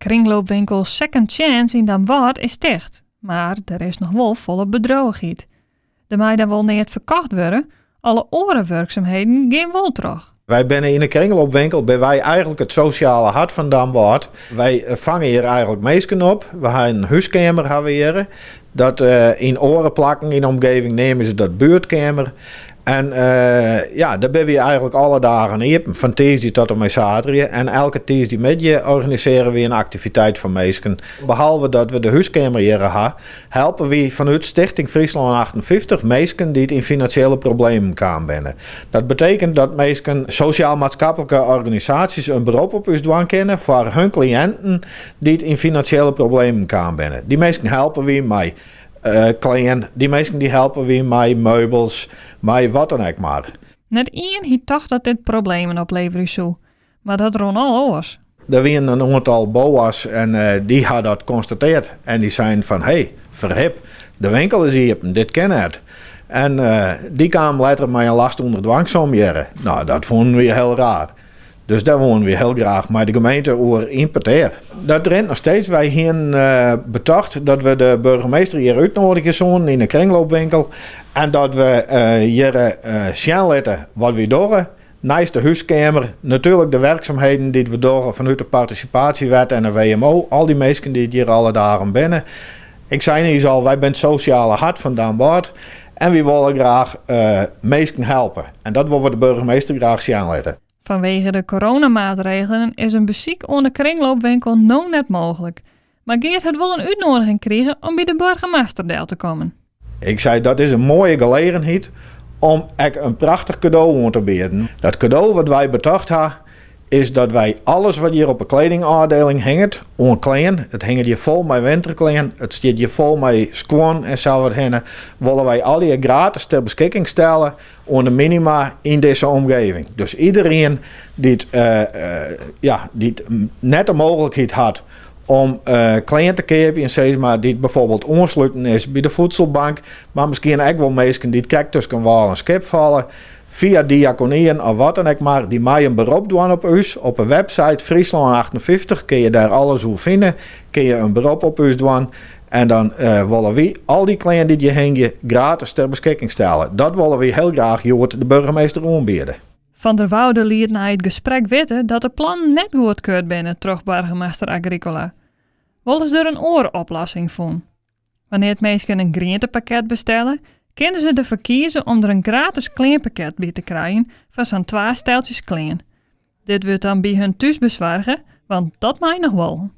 Kringloopwinkel Second Chance yn Damwâld is ticht, mar der is noch wol folop bedriuwichheid. Der mei dan wol neat ferkocht wurde, alle oare wurksumheden gean wol troch. Wy binne yn de kringloopwinkel binne wy eigenlik it sosjale hart fan Damwâld. Wy fange hjir eigenlik minsken op. We ha in húskeamer ha we hjir. Dat yn oare plakken yn de omgeving neame se dat buertkeamer. En ja, dêr binne wy eigenlik alle dagen iepen, fan tiisdei tot en mei saterdei. En elke tiisdeimiddei organisearje wy in aktiviteit foar minsken. Behalve dat we de húskeamer hjir ha, helpe wy fanút Stichting Fryslân 58 minsken dy't yn finansjele problemen kaam binne. Dat betekent dat minsken, sosjaal-maatskiplike organisaasjes in berop op ús dwaan kinne foar hun kliïnten dy't yn finansjele problemen kaam binne. Dy minsken helpe wy mei klean, dy minsken dy helpe wy mei meubels, mei wat dan ek mar. Net ien hie tocht dat dit problemen opleverje soe, mar dat rûn al oars. Der wienen in oantal boa's en dy ha dat konstateard en dy seinen fan hé, ferhip, de winkel is iepen, dit kin net. En dy kamen letter mei in last ûnder dwangsom hjirre. No, dat fûnen wy hiel raar. Dus dêr woenen wy hiel graach mei de gemeente oer yn petear. Dat rint noch steeds. Wy hienen betocht dat we de burgemeester hjir útnoadigje soenen yn de kringloopwinkel en dat we hjir sjen litte wat wy dogge. Neist de húskeamer, natuerlik de werksumheden dy't we dogge fanút de participatiewet en de WMO, al dy minsken dy't hjir alle dagen binne. Ik sei niis al, wy binne it sosjale hart fan Damwâld en wy wolle graach minsken helpe. En dat wolle we de burgemeester graach sjen litte. Fanwege de coronamaatregelen is in besyk oan de kringloopwinkel no net mooglik. Mar Geert hat wol in útnoadiging krige om by de boargemaster del te kommen. Ik sei, dat is in moaie gelegenheid om ek in prachtich kado oan te bieden. Dat kado wat wy betocht ha, is dat wy alles wat hjir op de kledingôfdeling hinget, oan klean, it hinget hjir fol mei winterklean, it stiet hjir fol mei skuon en sa wat hinne, wolle wy allegear gratis ter beskikking stelle oan de minima yn dizze omgeving. Dus iderien dy't ja, dy't net de mooglikheid hat om klean te keapjen, sis mar, dy't bijvoorbeeld oansluten is by de voedselbank, mar miskien ek wol minsken dy't krekt tusken wâl en skip falle, fia diakonieën of wat dan ek mar, dy meie in berop dwaan op ús. Op de website Fryslân 58 kinne je dêr alles oer fine, kinne je in berop op ús dwaan. En dan wolle wy al dy klean dy't hjir hingje gratis ter beskikking stelle. Dat wolle wy hiel graach hjoed de burgemeester oanbiede. Van der Woude liet nei it gesprek witte dat de plannen net goedkeurd binne troch boargemaster Agricola. Wol is der in oare oplossing fûn. Wannear't minsken in grientepakket bestelle, kinne se derfoar kieze om der in gratis kleanpakket by te krijen foar sa'n twa steltsjes klean. Dit wurdt dan by hun thús besoarge, want dat mei noch wol.